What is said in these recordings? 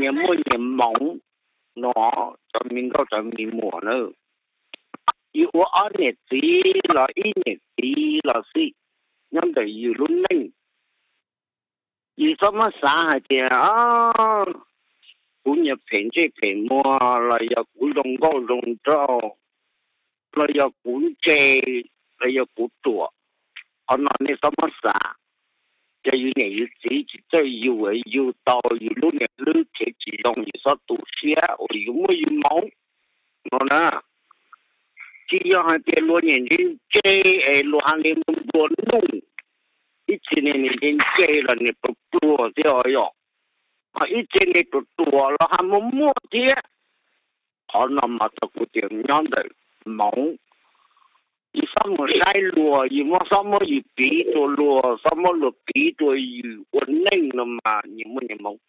nyias muaj nyias moov no, cov me nkauj cov me muam na. Yus ua ob niam txiv los ib niam txiv los xij, nyob ntawm yus lub neej, yus txhob muab xav hais tias kuv nyias phem ntsej phem muag los yog kuv zoo nkauj zoo nraug los yog kuv ntse los yog kuv ruam. Qhov no nej txhob muab xav. Yog yus niam yus txiv tsis txawj yug, yug tau yus lub niam lwb khiav tsis zoo, yus txhob tu siab uas yus muaj yus moov no na. Tsis yog hais tias luag nyiam ntse ntse es luag hais li nplua nuj, ib txhia niag ntse ntse los niag pluag pluag thiab os yom, ho ib txhia niag ruam ruam los ho muaj muaj thiab. Qhov no mas tau kuv tias nyob ntawm moov. Yus txhob mus saib luag, yus muab, txhob muab yus piv rua luag, txhob muab luag piv rua yus. Ua neej no mas nyias muaj nyias moov.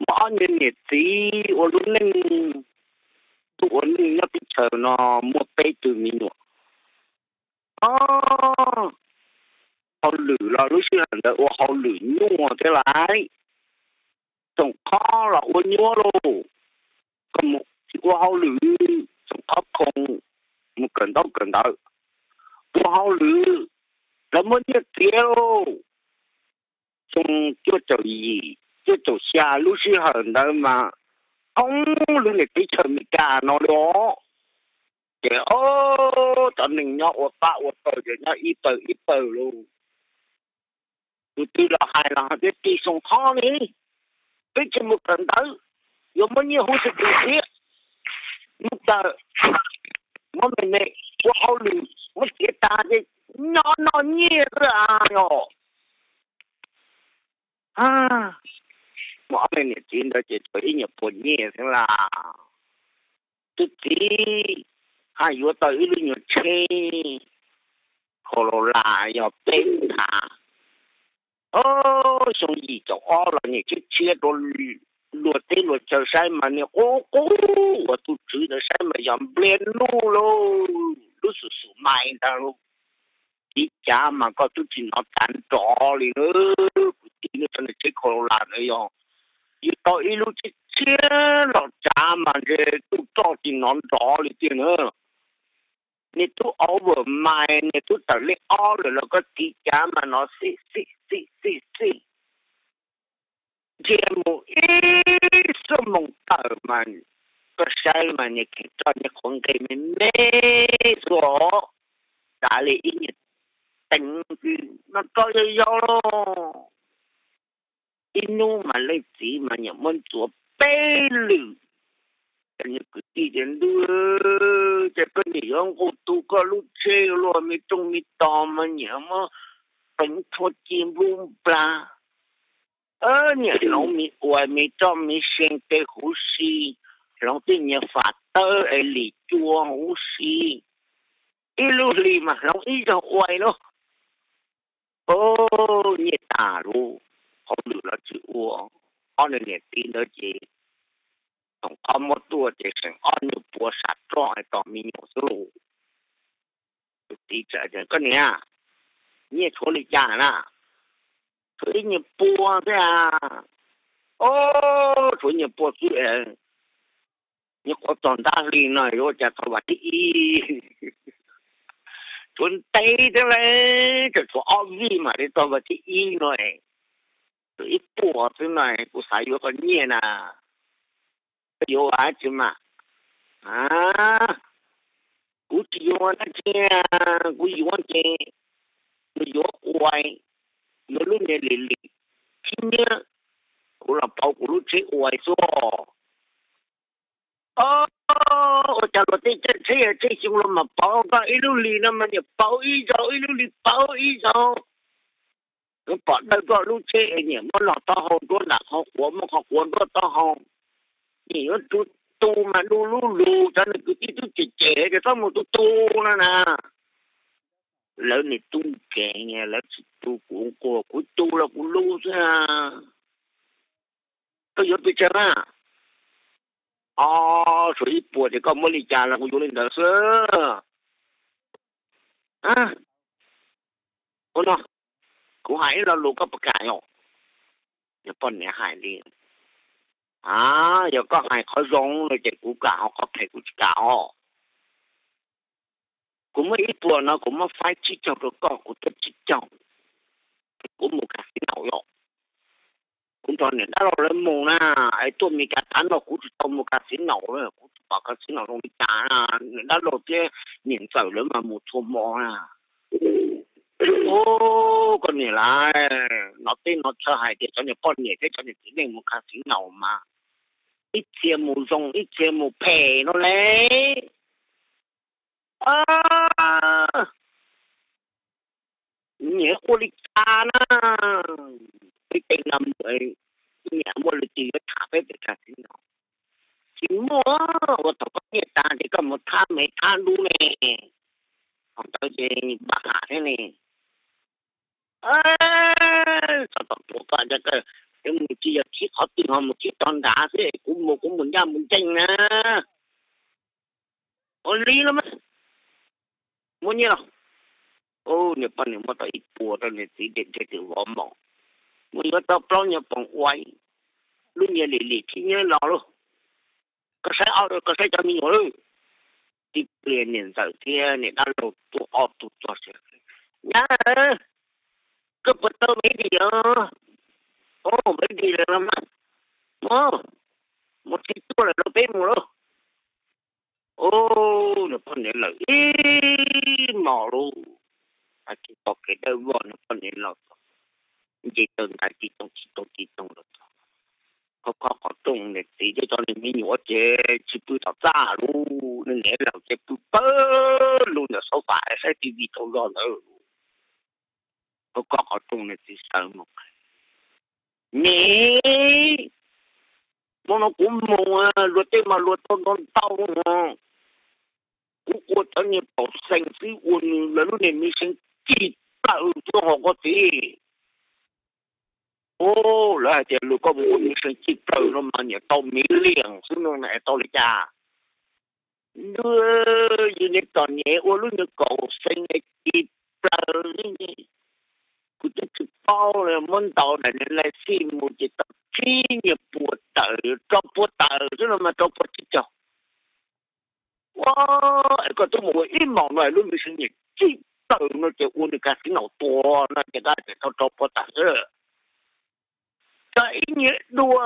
Muaj ob niag niam txiv ua lub neej, tuaj ua neej nyob teb chaws no, muaj peb tug me nyuam. O, hauj lwm los lub sij hawm ntawd ua hauj lwm nyuaj thiab lauj. Tsoom qhob los ua nyuaj lauj. Koj mus tsis ua hauj lwm, tsoom qhob khoo, mus kawm ntaub kawm ntawv, ua hauj lwm, lawv muab nyiaj txiav lauj. Xyoo cuaj caum yim cuaj caum xya lub sij hawm ntawd mas, thoob lub niam teb chaws Amelikas no li os. Ces o, cov neeg nyob ua pab ua pawg ces nyob ib pawg ib pawg lauj. Tus twg los hais los hais tias tig xoo qhob li, peb tsis mus kawm ntawv, yuav muab nyiaj huv txhua tus thiab. Mus kawm, muab me me ua hauj lwm muab txiav tas ces nyob noj nyiaj xwb yom. Muaj ob me niam txiv ntawd ces tshuav ib nyuag puas nyiaj xwb las. Tus txiv haj yuav tau ib lub nyuag tsheb Corolla yog peb nthav. O, xyoo yim caum ob los niag tshiab tshiab rau luag teb luag chaw saib mas niag qub qub, ua tus tswv ntawd saib mas yog npliag nuj lauj, lub xum xum mais ntag lauj. Tiv cav mas koj twb tsis hnov tav nrov li na. Kuv txiv nws txoj niag tsheb Corolla ntawd yog yus tau ib lub tshiab tshiab los tsav mas ntshe tuj roj tsis hnov nrov li tiag na. Niag tub over mais, niag tub tawm lej ob lawm los koj tiv cav mas hnov xij xij xij xij xij. Ntsiag mus ib xuab moos tawm mas koj saib mas niag kheem roj niag qhuav nqes me me xwb os. Tav li ib nyuag teev xwb no roj yau yau lauj. Ib hnub mas leej txiv mas nyiam muab ntxuav peb lwm. Ces niag kwv tij tias, ntuj, ces koj nyiam yuav nqus tu koj lub tsheb luaj me rooj me tog mas nyiam muab peev thua ci nplub nplag. Nyiam hloov me uas me roj me see tej huv si, hloov tej nyias fam tawb es lim cua huv si. Ib lub hli mas hloov ib zaug uas lauj. Nyiaj tas lauj, hauj lwm los tsis ua. Ob niag niam txiv ntawd ces tsoom qhob muab tuaj ces seem ob nyuag pua sam roj es tos me nyuam xwb lauj. Tus txiv txawm tias, koj niam, nyiaj tshuav li cas na? Tshuav ib nyuag pua xwb a. O, tshuav nyuag pua xwb, nyuam qhuav txog ntab hli no yuav ua cas txog vas thib ib? Tshuav ntev thiab lauj, tseem tshuav ob vij mam li txog vas thib ib no. Tshuav ib puas xwb no, kuv xav yuav koj nyiaj na. Koj yuav ua dab tsi mas? A, kuv tsis yuav dab tsi, kuv yuav ces kuv yuav ua, yuav lub niag lim lim khib nyiab, kuv los pauv kuv lub tsheb ua xwb. O, ua cas luag tej caij tsheb tsheb xyoo los mas pauv, koj ib lub hlis no mas niam pauv ib zaug, ib lub hlis pauv ib zaug. Kuv pom dawb koj lub tsheb es niam muab noj taub hau nruab nram qhov quav, muab qhov quav nruab taub hau. Niam yuav tu, tu mas du lub lug, cov niag kwv tij twb cem cem tias txhob mus tu tu no na. Lawv niam tub nkeeg, lawv tsis tu kuv nquag, kuv tu los kuv lub xwb. Koj yuav pes tsawg na? O, tshuav ib puas ces koj muab li cas los kuv yuav li ntawd xwb. Ua no, kuv hais ib lo lus koj puas kam yom? Yog poj niam hais li, A, yog koj hais qhov zoo no ces kuv kam, ho qhov phem kuv tsis kam os. Kuv muab ib puas no kuv muab faib tsib caug rau koj, kuv tuaj tsib caug, kuv mus casino yom. Kuv nrog niam dab laug lawv mus na, es tuaj Meskas tav no kuv tsis tau mus casino, kuv tsis pom casino zoo li cas na. Niam dab laug thiab niam ntxawm lawv mas mus txhua hmo na. Ub, koj niam lawv, no tej no txhawj hais tias cov niag poj niam thiab cov niag txiv neej mus casino mas ib txhia mus zoo ib txhia mus phem no le. Niam ua li cas na, peb tej no mus, niam muaj lus twg yuav tham peb pem casino? Tsis muaj, ua thaum koj nyiaj tas ces koj mus thab mev thab dub ne, thaum ntawd ces npam ham thiab ne. Txog tom tuav koj, mus tsis yog khib qhov twg ho mus khib rov nrad xwb, kuv mus kuv mus ncaj mus ncees na. Ua li los mas, muaj nyiaj los? Niag poj niam muab tau ib puas rau niag txiv dej dej twm vov mom, mus yuav tau plaub nyuag poom uas lub niag lim lim khib nyiab los lauj. Koj saib, koj saib cov me nyuam lauj. Tib pliag niam ntxawm thiab niam dab laug tuaj ob tug txog, Nyab, koj puas tau me di os? Ov, me di lawm los mas, mus, mus txhij tuaj lawm lauj, peb mus lauj. Ub, niag poj niam lawm ib hmos lauj, tsis pom kev dawb vog, niag poj niam los nce taw ntaiv tis toog tis toog tis toog los txog. Khob khob qhov rooj, niam txiv thiab cov niag me nyuam ces tsis pw tom txaj lauj, niag niam laus ces pw pawg lug ntawm sofa saib T V tau zog ntawd. Khob khob qhov rooj, niam txiv sawv mus, Niam, hmo no kuv mus luag tej mas luag tau ntau ntau, kuv ua cov niag kaum xees xwb ua nws lawv lub niag me seev cig plaws xwb hos koj txiv. Ub, lawv hais tias luag koj mus ua me seev cig plaws no mas niam tau miv liam xwb no na, tau li cas? Ntuj, yus niag txom nyem ua lub niag kaum xees cig plaws, kuv twb tsis paub li, muab ntaus daim niag lais xij mus ces tau tsib nyuag pua tawm, rau pua tawm xwb no mas rau pua tsib caug. Ua, es koj twb mus ua ib hmos no lub me seev niag cig plaws no ces ua nws casino tuag no ces koj tseem tau rau pua tawm xwb. Tso ib nyuag dua,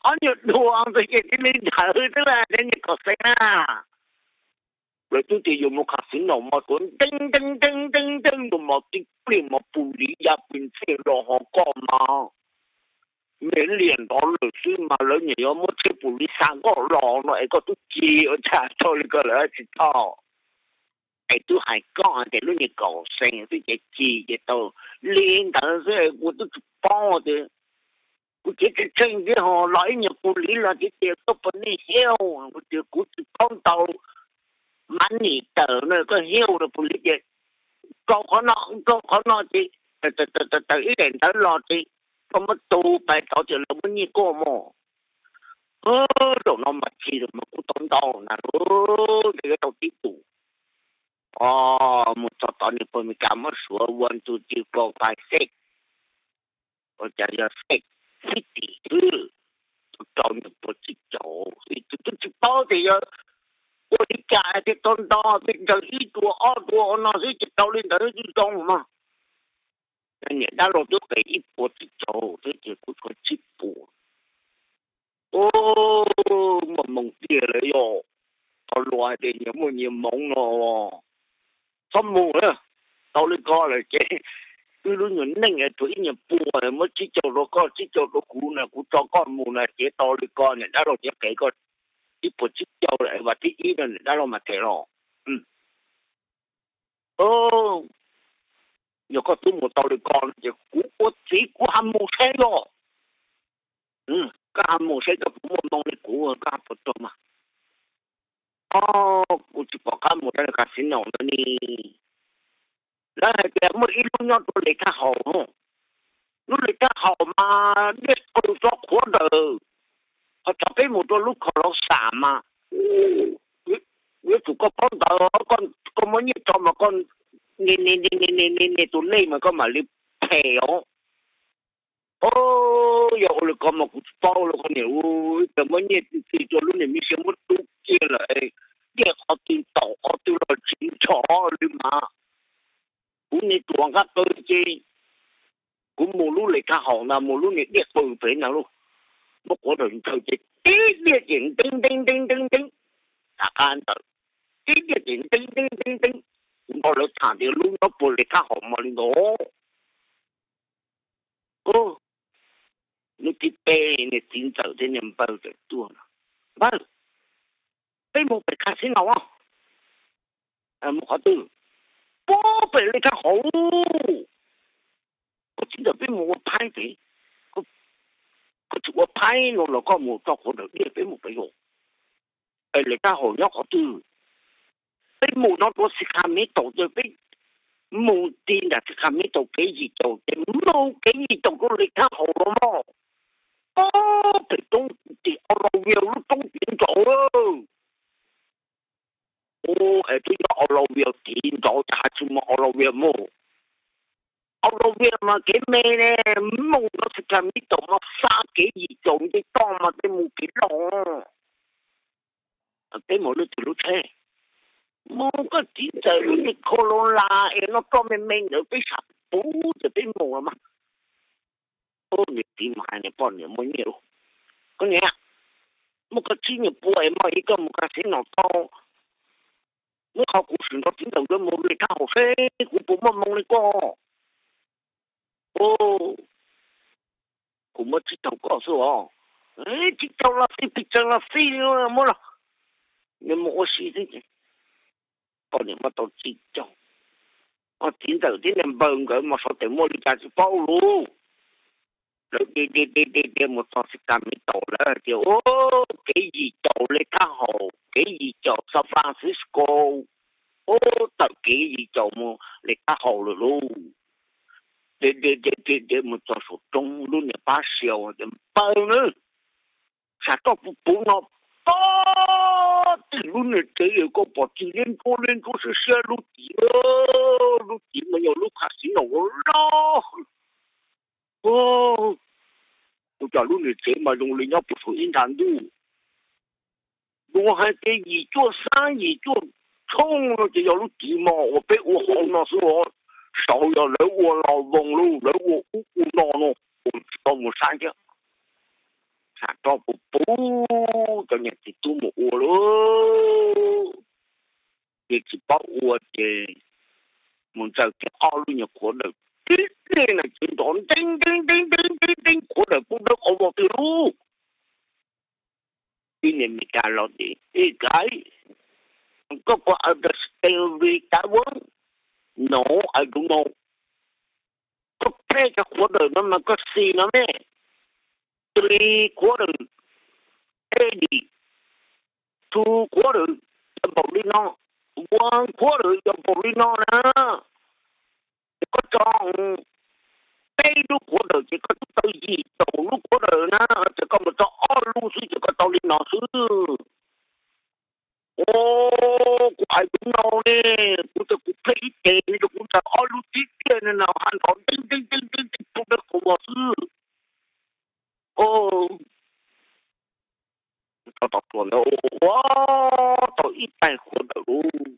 ob nyuag dua ntawd ces thiaj li dhawv xwb las, cov niag kaum xees na. Lawv twb tias yuav mus casino mas tuav nteeg nteeg nteeg nteeg nteeg, yuav mos tib pliag mas pus liv ya pis ntxhiaj los hos koj mas, me liam nrov lawm xwb mas lawv niam yuav muab tsheb pus liv xa koj los no es koj twb cig ua cas tau li ko lawm tsis tau. Es twb hais koj hais tias lub niag kaum xees twb ces cig ces tau li ntawd xwb, kuv twb tsis paub tias, kuv tseem tsis tsheej thiab ho los ib nyuag pus liv los tseem tias koj puas nej hiauj, kuv tias kuv tsis paub ntau, mab nim tawm no koj hiauj rau pus liv ces rau qhov no, rau qhov no ces tawm ib daim ntawv los ces koj muab tu pais tod ces lawv muab nyiaj koj mog. Zaum no mas tshis mas kuv tau ntau na, ces yuav tau tib tus. Mus txog tod niag pog Mes Kas muab suav one two three four five six, ua cas yog six fifty xwb, rau niag pua tsib caug xwb, twb tsis paub tias yog ua li cas thiaj tau ntau, twb ntshaw ib tua ob tua no xwb ces tau li ntawd twb zoo mas. Niam dab laug twb qe ib puas tsib caug xwb ces kuv tshuav tsib puas. Ub, muaj hmoo tiag lawm yog, qhov luag hais tias nyias muaj nyias hmoov no, txhob mus na. Tau li ko lawm ces wb lub nyuag neej tshuav ib nyuag pua, muab tsib caug rau koj tsib caug rau kuv na, kuv tso koj mus na, ces tau li ko niam dab laug thiaj qe koj ib puas tsib caug lawm, vas thib ib no niam dab laug mas them los. Yog koj twb mus tau li ko no ces kuv ua txiv kuv ha mus saib yog, koj ha mus saib koj puas muaj hmoo li kuv, koj ha puas tau mas. Kuv tsis pom qab mus rau casino ntawd ni. Lawv hais tias muaj ib lub nyob rau Lis Thaj Haus, lub Lis Thaj Haus mas dej qw tso qhuav daws, ho thaum peb mus rau lub kho los xam mas, yuav tsum koj paub ntawd, koj muaj nyiaj tso mas koj nias nias nias nias tus lej mas koj mam li phem os. Au, yog ua li ko mas kuv tsis paub lawm koj niam, ua cas muab nyiaj txiag rau lub niag me siab muab rub kiag lawm, diaj qhov twg ntaus qhov twg los tsis nrov li mas. Kuv niag ruam nqaj qw ces kuv mus lub li thaj haum ntag, mus lub niag diaj qw pem ntag lauj, muab qhuav daws ntshaw ces tib diaj ces nteeb nteeb nteeb nteeb nteeb, tom qab ntawd tib diaj ces nteeb nteeb nteeb nteeb. Kuv nrog lawv tham tias lub nyob puag li thaj haum mas li ntawd. Hnub thib peb niag txiv ntxawm thiab niag npawg txawm tuaj no, npawg, peb mus pem casino os. Mus qhov twg? Puag pem li thaj haum. Koj txiv ntxawm, peb mus ua phaib pem. Koj tsis ua phaib no los koj mus tso qhuav daws diaj peb mus pem os. Es li thaj haum nyob qhov twg? Peb mus no rau Sacramento, peb mus ti nram Sacramento kev yim caum ces mus kev yim caum rau li thaj haum los mog. Puag pem roob tim Oroville lub roob tid nraud. Ua es twb nyob Oroville tid nraud ces ho tsis mus Oroville mus. Oroville mas kev me ne, mus rau Sacramento mas xa kev yim caum nce toj mas thiaj mus kev loj. Peb mus lub twg lub tsheb? Mus koj txiv ntxawm lub niag Corolla es noj roj me me ntawd peb sam puv ces peb mus los mas. Niag txiv mas hais niag poj niam muaj nyiaj lus, koj niam, muab koj tsib nyuag pua es muab ib koj mus casino tau. Muab qhov kuv sim nrog txiv ntxawm nkawd mus li thaj haum seb kuv puas muaj moo li koj. Kuv muab tsib caug koj xwb os. Tsib caug los fij, pes tsawg los fij, muab los, nws mus ua si xwb ces poj niam muab tau tsib caug. Txiv ntxawm thiab niag npawg nkawd mas xyov tes muaj li cas tsis paub lus. Lawv dhia dhia dhia dhia mus txog Sacramento lawv hais tias, ua, kev yim caum li thaj haum, kev yim caum San Francisco, ua, tawm kev yim caum mus li thaj haum lawm lauj. Dhia dhia dhia dhia mus txog saum roob, lub niag pab sia tias, npawg na, sam roj puv puv no, pab tim lub niag tsev koj pom tsis, liab ntsuab liab ntsuab siab siab lub tid, lub tid mas yog lub casino loj. Ua cas lub niag tsev mas zoo li nyob puag saum ib nrab ntuj. Luag hais tias yim cuaj xab yim cuaj tshooj no ces yog lub tid mas uas peb ua hauv no xwb os. Saud yog lawv ua Las Vegas lauj, lawv ua ub ua no no, kuv tsis tau mus saib thiab. Sam roj puv puv, cov niam txiv tub mus ua lauj. Ces tsis paub ua ces mus ntsaws kiag ob lub nyuag khuav daws tib pliag na ces nrov nteeb nteeb nteeb nteeb nteeb nteeb, khuav daws poob dawb qhov vos tiag lauj. Ib niag Meskas los tias, ej guys, koj puas understand English? No, I don't know. Koj pheej cov khuav daws no mas koj xis no me. Three quarter, eighty, two quarter, yog npaum li no, one quarter yog npaum li no na. Ces koj tso peb lub khuav daws ces koj twb tau yim caum lub khuav daws na, ces koj mus tso ob lub xwb ces koj tau li no xwb. Ua, kuv hais kuv no ne, kuv tias kuv pheej ib tes ne, kuv ntsaws ob lub tib tiag ne, no ha nrov nteeb nteeb nteeb nteeb poob dawb qhov vos xwb. Ua, tau tau tuas ntawd ua tau ib tais khuav daws lauj,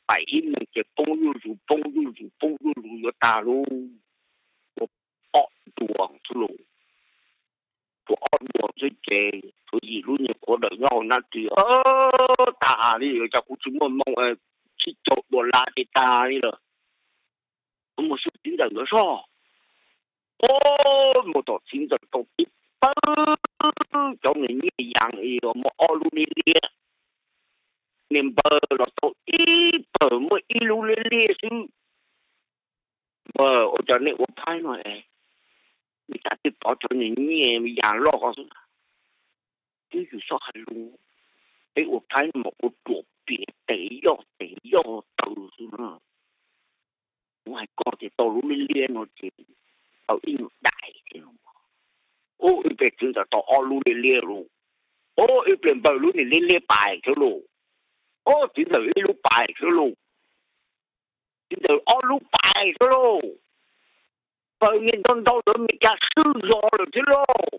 pais ib moos ces poob zuj zus poob zuj zus poob zuj zus yuav tag lauj. Ua, ob duas xwb lauj. Tshuav ob duas xwb ces tshuav yim lub nyuag khuav daws nyob hauv hnab ris. Tag li, cas kuv tsis muaj moo, tsib caug duas las ces tag li lawm. Kuv mus xyuas txiv ntxawm nkawd zog. Ua, mus tom txiv ntxawm tau tib pawg cov niag nyiaj yas es muaj ob lub liab liab. Niag npawg los tau ib pawg muaj ib lub liab liab xwb. Npawg, ua cas nej ua phaib no es nej cas twb pov cov niag nyiaj yas loj ko xwb? Twb yus txhob hais lus, peb ua phaib no mas ua ruam piam tes yoj tes yoj taw xwb na. Kuv hais koj tias tau lub liab liab no ces tau ib nyuag dais thiab. Ub, ib pliag txiv ntxawm tau ob lub liab liab lauj. Ub, ib pliag npawg lub niag liab liab pais xwb lauj. Ub, txiv ntxawm ib lub pais xwb lauj. Txiv ntxawm ob lub pais xwb lauj. Pawg niag ntau ntau ntawd Meskas swb zos lawm thiab lauj.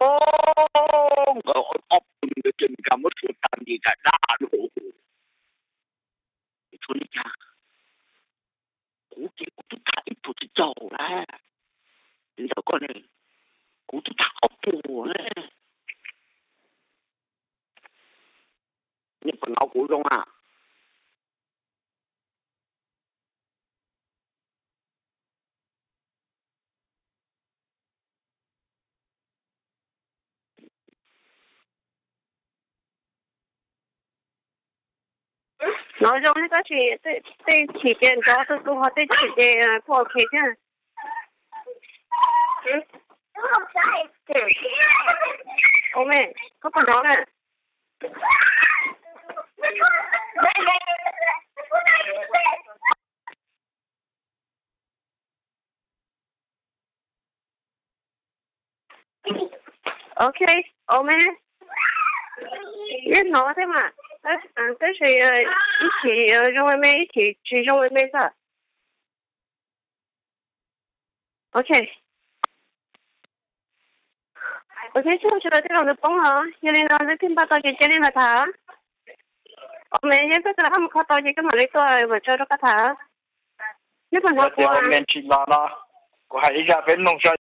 Au, nkawd ob pawg ntawd ces Meskas muab sua tag nti tas dab lauj. Tshuav li cas? Kuv ces kuv twb tham ib puas tsis txaus lawm. Ntawm koj ne, kuv twb tham ob puas. Nej puas hnov kuv zoo a? Hnov zoo ne, tab sis tej chim ces nrov tu tu, ho tej chim ces kuj ok thiab. Ua me, koj puas hnov na? Ok, ua me, yeej hnov thiab mas, tab sis ib chim zoo me, ib chim tsis zoo me xwb. Ok. Ok, tsis ua li cas, tej zaum nws poob los yog li no nws thiaj npaj tau ces cia li mas tham. Ua me, yog koj tsis los mus kho tau ces koj mam li tuaj mam tso rau koj tham. Neb puas hnov kuv? Ua me tsis los no, kuv hais ib zaj peb mloog saib.